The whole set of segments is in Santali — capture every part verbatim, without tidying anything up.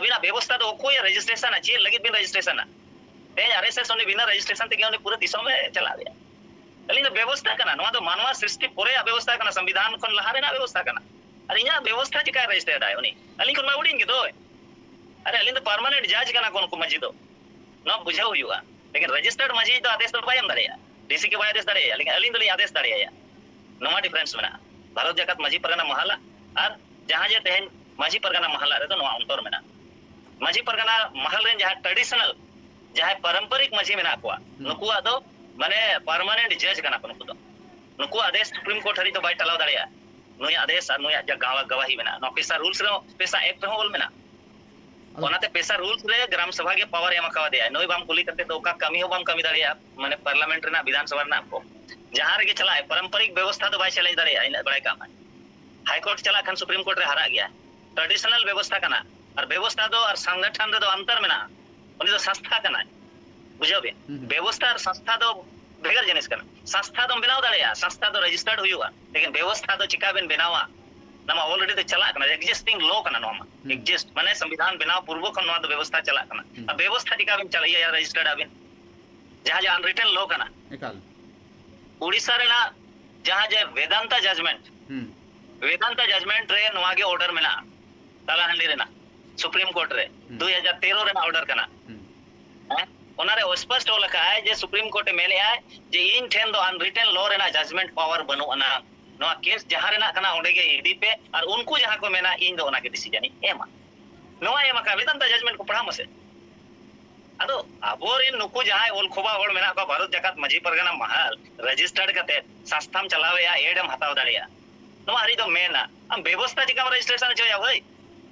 ᱟᱹᱵᱤᱱᱟᱜ ᱵᱮᱵᱚᱥᱛᱷᱟ ᱫᱚ ᱚᱠᱚᱭᱮ ᱨᱮᱡᱤᱥᱴᱨᱮᱥᱚᱱᱟ? ᱪᱮᱫ ᱞᱟᱹᱜᱤᱫ ᱵᱤᱱ ᱨᱮᱡᱤᱥᱴᱨᱮᱥᱚᱱᱟ? ᱛᱮᱦᱮᱧ ᱟᱨ ᱮᱥ ᱮᱥ ᱩᱱᱤ ᱵᱤᱱᱟᱹ ᱨᱮᱡᱤᱥᱴᱨᱮᱥᱚᱱ ᱛᱮᱜᱮ ᱩᱱᱤ ᱯᱩᱨᱟᱹ ᱫᱤᱥᱚᱢ ᱮ ᱪᱟᱞᱟᱣ ᱮᱫᱟ᱾ ᱟᱹᱞᱤᱧ ᱫᱚ ᱵᱮᱵᱚᱥᱛᱷᱟ ᱠᱟᱱᱟ, ᱱᱚᱣᱟ ᱫᱚ ᱢᱟᱱᱣᱟ ᱥᱨᱤᱥᱴᱤ ᱯᱚᱨᱮᱭᱟᱜ ᱵᱮᱵᱚᱥᱛᱷᱟ ᱠᱟᱱᱟ, ᱥᱚᱝᱵᱤᱫᱷᱟᱱ ᱠᱷᱚᱱ ᱞᱟᱦᱟ ᱨᱮᱱᱟᱜ ᱵᱮᱵᱚᱥᱛᱷᱟ ᱠᱟᱱᱟ᱾ ᱟᱨ ᱤᱧᱟᱹᱜ ᱵᱮᱵᱚᱥᱛᱷᱟ ᱪᱤᱠᱟᱭ ᱨᱮᱡᱤᱥᱴᱟᱨ ᱫᱟᱭ ᱩᱱᱤ? ᱟᱹᱞᱤᱧ ᱠᱷᱚᱱ ᱢᱟ ᱦᱩᱰᱤᱧ ᱜᱮᱫᱚᱭ᱾ ᱟᱨᱮ, ᱟᱹᱞᱤᱧ ᱫᱚ ᱯᱟᱨᱢᱟᱱᱮᱱᱴ ᱡᱟᱡᱽ ᱠᱟᱱᱟ ᱠᱚ ᱱᱩᱠᱩ ᱢᱟᱹᱡᱷᱤ ᱫᱚ, ᱱᱚᱣᱟ ᱵᱩᱡᱷᱟᱹᱣ ᱦᱩᱭᱩᱜᱼᱟ᱾ ᱞᱮᱠᱤᱱ ᱨᱮᱡᱤᱥᱴᱟᱨᱰ ᱢᱟᱹᱡᱷᱤ ᱫᱚ ᱟᱫᱮᱥ ᱫᱚ ᱵᱟᱭ ᱮᱢ ᱫᱟᱲᱮᱭᱟᱜᱼᱟ, ᱰᱤᱥᱤ ᱜᱮ ᱵᱟᱭ ᱟᱫᱮᱥ ᱫᱟᱲᱮᱭᱟᱜᱼᱟ, ᱞᱮᱠᱤᱱ ᱟᱹᱞᱤᱧ ᱫᱚᱞᱤᱧ ᱟᱫᱮᱥ ᱫᱟᱲᱮᱭᱟᱭᱟ᱾ ᱱᱚᱣᱟ ᱰᱤᱯᱷᱟᱨᱮᱱᱥ ᱢᱮᱱᱟᱜᱼᱟ ᱵᱷᱟᱨᱚᱛ ᱡᱟᱠᱟᱛ ᱢᱟᱹᱡᱷᱤ ᱯᱟᱨᱜᱟᱱᱟ ᱢᱟᱦᱟᱞᱟ ᱟᱨ ᱡᱟᱦᱟᱸ ᱡᱮ ᱛᱮᱦᱮᱧ ᱢᱟᱹᱡᱷᱤ ᱯᱟᱨᱜᱟᱱᱟ ᱢᱟᱦᱟᱞᱟ ᱨᱮᱫᱚ ᱱᱚᱣᱟ ᱚᱱᱛᱚᱨ ᱢᱮᱱᱟᱜᱼᱟ᱾ ᱢᱟᱹᱡᱷᱤ ᱯᱟᱨᱜᱟᱱᱟ ᱢᱟᱦᱟᱞ ᱨᱮᱱ ᱡᱟᱦᱟᱸ ᱴᱨᱟᱰᱤᱥᱚᱱᱟᱞ, ᱡᱟᱦᱟᱸᱭ ᱯᱟᱨᱚᱢᱯᱚᱨᱤᱠ ᱢᱟᱹᱡᱷᱤ ᱢᱮᱱᱟᱜ ᱠᱚᱣᱟ, ᱦᱩᱸ᱾ ᱱᱩᱠᱩᱣᱟᱜ ᱫᱚ ᱢᱟᱱᱮ ᱯᱟᱨᱢᱟᱱᱮᱱᱴ ᱡᱟᱡᱽ ᱠᱟᱱᱟ ᱠᱚ ᱱᱩᱠᱩ ᱫᱚ᱾ ᱱᱩᱠᱩᱣᱟᱜ ᱟᱫᱮᱥ ᱥᱩᱯᱨᱤᱢ ᱠᱳᱨᱴ ᱦᱟᱹᱨᱤᱡ ᱫᱚ ᱵᱟᱭ ᱴᱟᱞᱟᱣ ᱫᱟᱲᱮᱭᱟᱜᱼᱟ᱾ ᱱᱩᱭᱟᱜ ᱟᱫᱮᱥ ᱟᱨ ᱱᱩᱭᱟᱜ ᱡᱟ ᱜᱟᱣᱟ-, ᱜᱟᱣᱟᱦᱤ ᱢᱮᱱᱟᱜᱼᱟ, ᱱᱚᱣᱟ ᱯᱮᱥᱟ ᱨᱩᱞᱥ ᱨᱮᱦᱚᱸ, ᱯᱮᱥᱟ ᱮᱠᱴ ᱨᱮᱦᱚᱸ ᱚᱞ ᱢᱮᱱᱟᱜᱼᱟ᱾ ᱟᱫᱚ ᱚᱱᱟᱛᱮ ᱯᱮᱥᱟ ᱨᱩᱞᱥ ᱨᱮ ᱜᱨᱟᱢ ᱥᱚᱵᱷᱟ ᱜᱮ ᱯᱟᱣᱟᱨ ᱮ ᱮᱢ ᱟᱠᱟᱣᱟᱫᱮᱭᱟ᱾ ᱱᱩᱭ ᱵᱟᱢ ᱠᱩᱞᱤ ᱠᱟᱛᱮ ᱫᱚ ᱚᱠᱟ ᱠᱟᱹᱢᱤ ᱦᱚᱸ ᱵᱟᱢ ᱠᱟᱹᱢᱤ ᱫᱟᱲᱮᱭᱟᱜᱼᱟ, ᱢᱟᱱᱮ ᱯᱟᱨᱞᱟᱢᱮᱱᱴ ᱨᱮᱱᱟᱜ, ᱵᱤᱫᱷᱟᱱ ᱥᱚᱵᱷᱟ ᱨᱮᱱᱟᱜ ᱠᱚ᱾ ᱡᱟᱦᱟᱸ ᱨᱮᱜᱮ ᱪᱟᱞᱟᱜᱼᱟᱭ, ᱯᱟᱨᱚᱢᱯᱚᱨᱤᱠ ᱵᱮᱵᱚᱥᱛᱷᱟ ᱫᱚ ᱵᱟᱭ ᱪᱮᱞᱮᱧᱡᱽ ᱫᱟᱲᱮᱭᱟᱜᱼᱟ, ᱤᱱᱟᱹᱜ ᱵᱟᱲᱟᱭ ᱠᱟᱜ ᱢᱟ᱾ ᱦᱟᱭ ᱠᱳᱨᱴ ᱪᱟᱞᱟᱜ ᱠᱷᱟᱱ ᱥᱩᱯᱨᱤᱢ ᱠᱳᱨᱴ ᱨᱮ ᱦᱟᱨᱟᱜ ᱜᱮᱭᱟ᱾ ᱴᱨᱟᱰᱤᱥᱚᱱᱟᱞ ᱵᱮᱵᱚᱥᱛᱷᱟ ᱠᱟᱱᱟ᱾ ᱟᱨ ᱵᱮᱵᱚᱥᱛᱷᱟ ᱫᱚ ᱟᱨ ᱥᱚᱝᱜᱚᱴᱷᱚᱱ ᱨᱮᱫᱚ ᱚᱱᱛᱚᱨ ᱢᱮᱱᱟᱜᱼᱟ᱾ ᱩᱱᱤ ᱫᱚ ᱥᱚᱝᱥᱛᱷᱟ ᱠᱟᱱᱟᱭ, ᱵᱩᱡᱷᱟᱹᱣ ᱵᱤᱱ? ᱦᱩᱸ, ᱦᱩᱸ᱾ ᱵᱮᱵᱚᱥᱛᱷᱟ ᱟᱨ ᱥᱚᱝᱥᱛᱷᱟ ᱫᱚ ᱵᱷᱮᱜᱟᱨ ᱡᱤᱱᱤᱥ ᱠᱟᱱᱟ᱾ ᱥᱚᱝᱥᱛᱷᱟ ᱫᱚᱢ ᱵᱮᱱᱟᱣ ᱫᱟᱲᱮᱭᱟᱜᱼᱟ, ᱥᱚᱝᱥᱛᱷᱟ ᱫᱚ ᱨᱮᱡᱤᱥᱴᱟᱨᱰ ᱦᱩᱭᱩᱜᱼᱟ, ᱞᱮᱠᱤᱱ ᱵᱮᱵᱚᱥᱛᱷᱟ ᱫᱚ ᱪᱤᱠᱟ ᱵᱤᱱ ᱵᱮᱱᱟᱣᱟ? ᱱᱚᱣᱟ ᱢᱟ ᱚᱞᱨᱮᱰᱤ ᱫᱚ ᱪᱟᱞᱟᱜ ᱠᱟᱱᱟ, ᱮᱠᱡᱤᱥᱴᱤᱝ ᱞᱚ ᱠᱟᱱᱟ ᱱᱚᱣᱟ ᱢᱟ᱾ ᱦᱩᱸ᱾ ᱮᱠᱡᱤᱥᱴ ᱢᱟᱱᱮ ᱥᱚᱝᱵᱤᱫᱷᱟᱱ ᱵᱮᱱᱟᱣ ᱯᱩᱨᱵᱚ ᱠᱷᱚᱱ ᱱᱚᱣᱟ ᱫᱚ ᱵᱮᱵᱚᱥᱛᱷᱟ ᱪᱟᱞᱟᱜ ᱠᱟᱱᱟ᱾ ᱦᱩᱸ᱾ ᱟᱨ ᱵᱮᱵᱚᱥᱛᱷᱟ ᱪᱤᱠᱟ ᱵᱤᱱ ᱪᱟᱞᱟᱜᱼᱟ, ᱨᱮᱡᱤᱥᱴᱟᱨᱰ ᱟᱵᱤᱱ? ᱡᱟᱦᱟᱸ ᱡᱮ ᱟᱱᱨᱤᱴᱮᱱ ᱞᱚ ᱠᱟᱱᱟ᱾ ᱮᱠᱟᱞ᱾ ᱩᱲᱤᱥᱥᱟ ᱨᱮᱱᱟᱜ ᱡᱟᱦᱟᱸ ᱡᱮ ᱵᱮᱫᱟᱱᱛᱟ ᱡᱟᱡᱽᱢᱮᱱᱴ, ᱦᱩᱸ᱾ ᱵᱮᱫᱟᱱᱛᱟ ᱡᱟᱡᱽᱢᱮᱱᱴ ᱨᱮ ᱱᱚᱣᱟ ᱜᱮ ᱚᱨᱰᱟᱨ ᱢᱮᱱᱟᱜᱼᱟ, ᱠᱟᱞᱟᱦᱟᱱᱰᱤ ᱨᱮᱱᱟᱜ ᱥᱩᱯᱨᱤᱢ ᱠᱳᱨᱴ ᱨᱮ ᱦᱩᱸ᱾ ᱫᱩ ᱦᱟᱡᱟᱨ ᱛᱮᱨᱚ ᱨᱮᱱᱟᱜ ᱚᱨᱰᱟᱨ ᱠᱟᱱᱟ᱾ ᱦᱩᱸ᱾ ᱦᱮᱸ? ᱚᱱᱟᱨᱮ ᱥᱯᱚᱥᱴ ᱚᱞ ᱟᱠᱟᱫ ᱟᱭ ᱡᱮ ᱥᱩᱯᱨᱤᱢ ᱠᱳᱨᱴ ᱮ ᱢᱮᱱᱮᱫ ᱟᱭ ᱡᱮ ᱤᱧ ᱴᱷᱮᱱ ᱫᱚ ᱟᱱᱨᱤᱴᱮᱱ ᱞᱚ ᱨᱮᱱᱟᱜ ᱡᱟᱡᱽᱢᱮᱱᱴ ᱯᱟᱣᱟᱨ ᱵᱟᱹᱱᱩᱜ ᱟᱱᱟ᱾ ᱱᱚᱣᱟ ᱠᱮᱥ ᱡᱟᱦᱟᱸ ᱨᱮᱱᱟᱜ ᱠᱟᱱᱟ ᱚᱸᱰᱮ ᱜᱮ ᱤᱰᱤ ᱯᱮ, ᱟᱨ ᱩᱱᱠᱩ ᱡᱟᱦᱟᱸ ᱠᱚ ᱢᱮᱱᱟ ᱤᱧ ᱫᱚ ᱚᱱᱟ ᱜᱮ ᱰᱤᱥᱤᱡᱚᱱ ᱤᱧ ᱮᱢᱟ᱾ ᱱᱚᱣᱟ ᱮᱢ ᱟᱠᱟᱫ ᱵᱮᱫᱟᱱᱛᱟ ᱡᱟᱡᱽᱢᱮᱱᱴ ᱠᱚ ᱯᱟᱲᱦᱟᱣ ᱢᱟᱥᱮ᱾ ᱟᱫᱚ ᱟᱵᱚᱨᱮᱱ ᱱᱩᱠᱩ ᱡᱟᱦᱟᱸᱭ ᱚᱞ ᱠᱷᱚᱵᱟ ᱦᱚᱲ ᱢᱮᱱᱟᱜ ᱠᱚᱣᱟ, ᱵᱷᱟᱨᱚᱛ ᱡᱟᱠᱟᱛ ᱢᱟᱹᱡᱷᱤ ᱯᱟᱨᱜᱟᱱᱟ ᱢᱟᱦᱟᱞ ᱨᱮᱡᱤᱥᱴᱟᱨᱰ ᱠᱟᱛᱮ ᱥᱚᱝᱥᱛᱷᱟᱢ ᱪᱟᱞᱟᱣᱮᱫᱼᱟ, ᱮᱰ ᱮᱢ ᱦᱟᱛᱟᱣ ᱫᱟᱲᱮᱭᱟᱜᱼᱟ᱾ ᱱᱚᱣᱟ ᱦᱟᱹᱨᱤᱡ ᱫᱚ ᱢᱮᱱᱟ, ᱟᱢ ᱵᱮᱵᱚᱥᱛᱷᱟ ᱪᱤᱠᱟᱢ ᱨᱮᱡᱤᱥᱴᱨᱮᱥᱚᱱ ᱦᱚᱪᱚᱭᱟ ᱵᱷᱟᱹᱭ?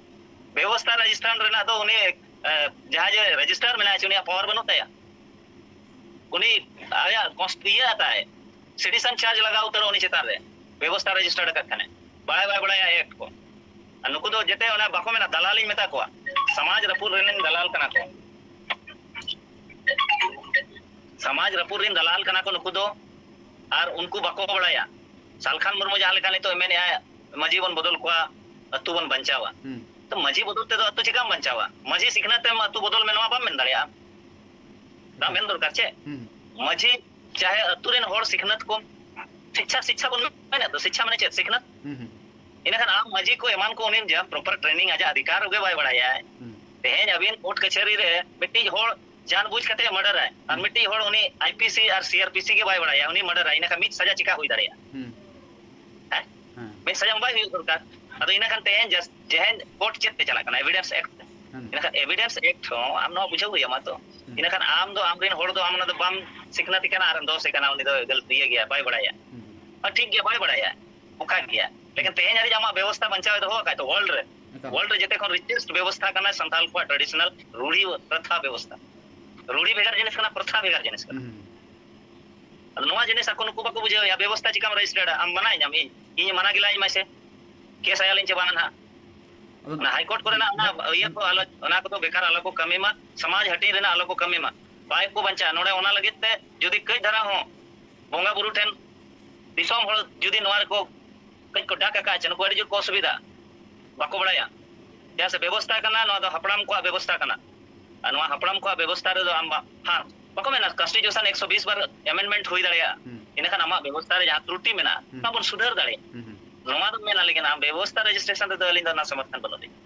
ᱵᱮᱵᱚᱥᱛᱷᱟ ᱨᱮᱡᱤᱥᱴᱟᱨ ᱨᱮᱱᱟᱜ ᱫᱚ ᱩᱱᱤ, ᱮ, ᱡᱟᱦᱟᱸᱭ ᱡᱮ ᱨᱮᱡᱤᱥᱴᱟᱨ ᱢᱮᱱᱟᱭ, ᱩᱱᱤᱭᱟᱜ ᱯᱟᱣᱟᱨ ᱵᱟᱹᱱᱩᱜ ᱛᱟᱭᱟ? ᱩᱱᱤ ᱟᱭᱟᱜ ᱠᱚᱱᱥ-, ᱤᱭᱟᱹ ᱦᱟᱛᱟᱭ, ᱥᱤᱴᱤᱡᱮᱱ ᱪᱟᱨᱡᱽ ᱞᱟᱜᱟᱣ ᱩᱛᱟᱹᱨᱚᱜ ᱩᱱᱤ ᱪᱮᱛᱟᱱ ᱨᱮ, ᱵᱮᱵᱚᱥᱛᱷᱟ ᱨᱮᱡᱤᱥᱴᱟᱨ ᱟᱠᱟᱫ ᱠᱷᱟᱱᱮ᱾ ᱵᱟᱲᱟᱭ ᱵᱟᱭ ᱵᱟᱲᱟᱭᱟ ᱮᱠᱴ ᱠᱚ᱾ ᱟᱨ ᱱᱩᱠᱩ ᱫᱚ ᱡᱮᱛᱮ ᱚᱱᱟ ᱵᱟᱠᱚ ᱢᱮᱱᱟ, ᱫᱟᱞᱟᱞᱤᱧ ᱢᱮᱛᱟ ᱠᱚᱣᱟ, ᱥᱚᱢᱟᱡᱽ ᱨᱟᱹᱯᱩᱫ ᱨᱮᱱ ᱫᱟᱞᱟᱞ ᱠᱟᱱᱟ ᱠᱚ᱾ ᱥᱚᱢᱟᱡᱽ ᱨᱟᱹᱯᱩᱫ ᱨᱮᱱ ᱫᱟᱞᱟᱞ ᱠᱟᱱᱟ ᱠᱚ ᱱᱩᱠᱩ ᱫᱚ᱾ ᱟᱨ ᱩᱱᱠᱩ ᱵᱟᱠᱚ ᱵᱟᱲᱟᱭᱟ, ᱥᱟᱞᱠᱷᱟᱱ ᱢᱩᱨᱢᱩ ᱡᱟᱦᱟᱸ ᱞᱮᱠᱟ ᱱᱤᱛᱚᱜ ᱢᱮᱱᱮᱫᱼᱟᱭ, ᱢᱟᱹᱡᱷᱤ ᱵᱚᱱ ᱵᱚᱫᱚᱞ ᱠᱚᱣᱟ, ᱟᱹᱛᱩ ᱵᱚᱱ ᱵᱟᱧᱪᱟᱣᱟ᱾ ᱦᱩᱸ᱾ ᱛᱚ ᱢᱟᱹᱡᱷᱤ ᱵᱚᱫᱚᱞ ᱛᱮᱫᱚ ᱟᱹᱛᱩ ᱪᱤᱠᱟᱢ ᱵᱟᱧᱪᱟᱣᱟ? ᱢᱟᱹᱡᱷᱤ ᱥᱤᱠᱷᱱᱟᱹᱛ ᱛᱮᱢ ᱟᱹᱛᱩ ᱵᱚᱫᱚᱞ ᱢᱮ, ᱱᱚᱣᱟ ᱵᱟᱢ ᱢᱮᱱ ᱫᱟᱲᱮᱭᱟᱜᱼᱟ᱾ ᱵᱟᱢ ᱢᱮᱱ ᱫᱚᱨᱠᱟᱨ ᱪᱮᱫ? ᱦᱩᱸ᱾ ᱢᱟᱹᱡᱷᱤ ᱪᱟᱦᱮ ᱟᱹᱛᱩ ᱨᱮᱱ ᱦᱚᱲ ᱥᱤᱠᱷᱱᱟᱹᱛ ᱠᱚ, ᱥᱤᱪᱪᱷᱟ, ᱥᱤᱪᱪᱷᱟ ᱵᱚᱱ ᱢᱮᱱᱮᱫ ᱫᱚ, ᱥᱤᱪᱪᱷᱟ ᱢᱟᱱᱮ ᱪᱮᱫ? ᱥᱤᱠᱷᱱᱟᱹᱛ᱾ ᱦᱩᱸ, ᱦᱩᱸ᱾ ᱤᱱᱟᱹᱠᱷᱟᱱ ᱟᱢ ᱢᱟᱹᱡᱷᱤ ᱠᱚ ᱮᱢᱟᱱ ᱠᱚ ᱩᱱᱤᱢ ᱡᱟᱦᱟᱸ proper training ᱟᱡᱟᱜ ᱚᱫᱷᱤᱠᱟᱨ ᱜᱮ ᱵᱟᱭ ᱵᱟᱲᱟᱭᱟ᱾ ᱦᱩᱸ᱾ ᱛᱮᱦᱮᱧ ᱟᱹᱵᱤᱱ ᱠᱳᱨᱴ ᱠᱟᱪᱷᱟᱹᱨᱤ ᱨᱮ ᱢᱤᱫᱴᱤᱡ ᱦᱚᱲ ᱡᱟᱱ ᱵᱩᱡᱽ ᱠᱟᱛᱮ ᱢᱟᱨᱰᱟᱨᱟᱭ, ᱟᱨ ᱦᱩᱸ᱾ ᱢᱤᱫᱴᱤᱡ ᱦᱚᱲ ᱩᱱᱤ I P C R C R P C ᱜᱮ ᱵᱟᱭ ᱵᱟᱲᱟᱭᱟ, ᱩᱱᱤ ᱢᱟᱨᱰᱟᱨᱟᱭ, ᱤᱱᱟᱹᱠᱷᱟᱱ ᱢᱤᱫ ᱥᱟᱡᱟ ᱪᱤᱠᱟ ᱦᱩᱭ ᱫᱟᱲᱮᱭᱟᱜᱼᱟ? ᱦᱩᱸ᱾ ᱦᱮᱸ? ᱦᱮᱸ᱾ ᱢᱤᱫ ᱥᱟᱡᱟ ᱢᱟ ᱵᱟᱭ ᱦᱩᱭᱩᱜ ᱫᱚᱨᱠᱟᱨ᱾ ᱟᱫᱚ ᱤᱱᱟᱹᱠᱷᱟᱱ ᱛᱮᱦᱮᱧ ᱡᱟᱥ-, ᱛᱮᱦᱮᱧ ᱠᱳᱨᱴ ᱪᱮᱫ ᱛᱮ ᱪᱟᱞᱟᱜ ᱠᱟᱱᱟ? Evidence Act ᱛᱮ᱾ ᱦᱩᱸ᱾ ᱤᱱᱟᱹᱠᱷᱟᱱ Evidence Act ᱦᱚᱸ ᱟᱢ ᱱᱚᱣᱟ ᱵᱩᱡᱷᱟᱹᱣ ᱦᱩᱭ ᱟᱢᱟ ᱛᱚ᱾ ᱦᱩᱸ᱾ ᱤᱱᱟᱹᱠᱷᱟᱱ ᱟᱢ ᱫᱚ ᱟᱢᱨᱮᱱ ᱦᱚᱲ ᱫᱚ ᱟᱢ ᱚᱱᱟ ᱫᱚ ᱵᱟᱢ ᱥᱤᱠᱷᱱᱟᱹᱛ ᱠᱟᱱᱟ ᱟᱨᱮᱢ ᱫᱳᱥᱮ ᱠᱟᱱᱟ, ᱩᱱᱤ ᱫᱚ ᱜᱟᱹᱞ-, ᱤᱭᱟᱹ ᱜᱮᱭᱟ, ᱵᱟᱭ ᱵᱟᱲᱟᱭᱟ᱾ ᱦᱩᱸ᱾ ᱟᱨ ᱴᱷᱤᱠ ᱜᱮᱭᱟ, ᱵᱟᱭ ᱵᱟᱲᱟᱭᱟ, ᱵᱚᱠᱟ ᱜᱮᱭᱟ᱾ ᱞᱮᱠᱤᱱ ᱛᱮᱦᱮᱧ ᱦᱟᱹᱵᱤᱡ ᱟᱢᱟᱜ ᱵᱮᱵᱚᱥᱛᱷᱟ ᱵᱟᱧᱪᱟᱣ ᱫᱚᱦᱚ ᱟᱠᱟᱫ ᱛᱚ world ᱨᱮ᱾ ᱮᱠᱟᱞ᱾ World ᱨᱮ ᱡᱮᱛᱮ ᱠᱷᱚᱱ richest ᱵᱮᱵᱚᱥᱛᱷᱟ ᱠᱟᱱᱟ ᱥᱟᱱᱛᱟᱲ ᱠᱚᱣᱟᱜ traditional ᱨᱩᱲᱤ ᱯᱨᱚᱛᱷᱟ ᱵᱮᱵᱚᱥᱛᱷᱟ᱾ ᱨᱩᱲᱤ ᱵᱷᱮᱜᱟᱨ ᱡᱤᱱᱤᱥ ᱠᱟᱱᱟ, ᱯᱨᱚᱛᱷᱟ ᱵᱷᱮᱜᱟᱨ ᱡᱤᱱᱤᱥ ᱠᱟᱱᱟ᱾ ᱦᱩᱸ᱾ ᱟᱫᱚ ᱱᱚᱣᱟ ᱡᱤᱱᱤᱥ ᱟᱠᱚ ᱱᱩᱠᱩ ᱵᱟᱠᱚ ᱵᱩᱡᱷᱟᱹᱣᱮᱫᱼᱟ, ᱵᱮᱵᱚᱥᱛᱷᱟ ᱪᱤᱠᱟᱢ ᱨᱮᱡᱤᱥᱴᱟᱨᱟ? ᱟᱢ ᱢᱟᱱᱟᱧ ᱟᱢ, ᱤᱧ, ᱤᱧ ᱢᱟᱱᱟ ᱜᱮᱞᱟᱧ ᱢᱟᱥᱮ, ᱠᱮᱥ ᱟᱭᱟᱞᱤᱧ ᱪᱮ ᱵᱟᱝᱟ ᱱᱟᱦᱟᱜ? ᱟᱫᱚ ᱚᱱᱟ ᱦᱟᱭ ᱠᱳᱨᱴ ᱠᱚᱨᱮᱱᱟᱜ ᱚᱱᱟ ᱤᱭᱟᱹ ᱠᱚ ᱟᱞᱚ, ᱚᱱᱟ ᱠᱚᱫᱚ ᱵᱮᱠᱟᱨ ᱟᱞᱚ ᱠᱚ ᱠᱟᱹᱢᱤ ᱢᱟ, ᱥᱚᱢᱟᱡᱽ ᱦᱟᱹᱴᱤᱧ ᱨᱮᱱᱟᱜ ᱟᱞᱚ ᱠᱚ ᱠᱟᱹᱢᱤ ᱢᱟ, ᱵᱟᱭ ᱠᱚ ᱵᱟᱧᱪᱟᱜᱼᱟ᱾ ᱱᱚᱰᱮ ᱚᱱᱟ ᱞᱟᱹᱜᱤᱫ ᱛᱮ ᱡᱩᱫᱤ ᱠᱟᱹᱡ ᱫᱷᱟᱨᱟ ᱦᱚᱸ ᱵᱚᱸᱜᱟ ᱵᱩᱨᱩ ᱴᱷᱮᱱ ᱫᱤᱥᱚᱢ ᱦᱚᱲ ᱡᱩᱫᱤ ᱱᱚᱣᱟ ᱨᱮᱠᱚ ᱠᱟᱹᱡ ᱠᱚ ᱰᱟᱠ ᱟᱠᱟᱫᱼᱟ, ᱪᱮ ᱱᱩᱠᱩ ᱟᱹᱰᱤ ᱡᱳᱨ ᱠᱚ ᱚᱥᱩᱵᱤᱫᱷᱟ, ᱵᱟᱠᱚ ᱵᱟᱲᱟᱭᱟ᱾ ᱪᱮᱫᱟᱜ ᱥᱮ ᱵᱮᱵᱚᱥᱛᱷᱟ ᱠᱟᱱᱟ, ᱱᱚᱣᱟ ᱫᱚ ᱦᱟᱯᱲᱟᱢ ᱠᱚᱣᱟᱜ ᱵᱮᱵᱚᱥᱛᱷᱟ ᱠᱟᱱᱟ᱾ ᱟᱨ ᱱᱚᱣᱟ ᱦᱟᱯᱲᱟᱢ ᱠᱚᱣᱟᱜ ᱵᱮᱵᱚᱥᱛᱷᱟ ᱨᱮᱫᱚ ᱟᱢ ᱵᱟ-, ᱦᱮᱸ, ᱵᱟᱠᱚ ᱢᱮᱱᱟ constitution ᱮᱠᱥᱚ ᱵᱤᱥ ᱵᱟᱨ amendment ᱦᱩᱭ ᱫᱟᱲᱮᱭᱟᱜᱼᱟ᱾ ᱦᱩᱸ᱾ ᱤᱱᱟᱹᱠᱷᱟᱱ ᱟᱢᱟᱜ ᱵᱮᱵᱚᱥᱛᱷᱟ ᱨᱮ ᱡᱟᱦᱟᱸ ᱛᱨᱩᱴᱤ ᱢᱮᱱᱟᱜᱼᱟ, ᱦᱩᱸ᱾ ᱚᱱᱟ ᱵᱚᱱ ᱥᱩᱫᱷᱟᱹᱨ ᱫᱟᱲᱮᱭᱟᱜᱼᱟ᱾ ᱦᱩᱸ, ᱦᱩᱸ᱾ ᱱᱚᱣᱟ ᱫᱚ ᱢᱮᱱᱟ, ᱞᱮᱠᱤᱱ ᱟᱢ ᱵᱮᱵᱚᱥᱛᱷᱟ registration ᱨᱮᱫᱚ ᱟᱹᱞᱤᱧ ᱫᱚ ᱚᱱᱟ ᱥᱚᱢᱚᱨᱛᱷᱚᱱ ᱵᱟᱹᱱᱩᱜ ᱞᱤᱧᱟ᱾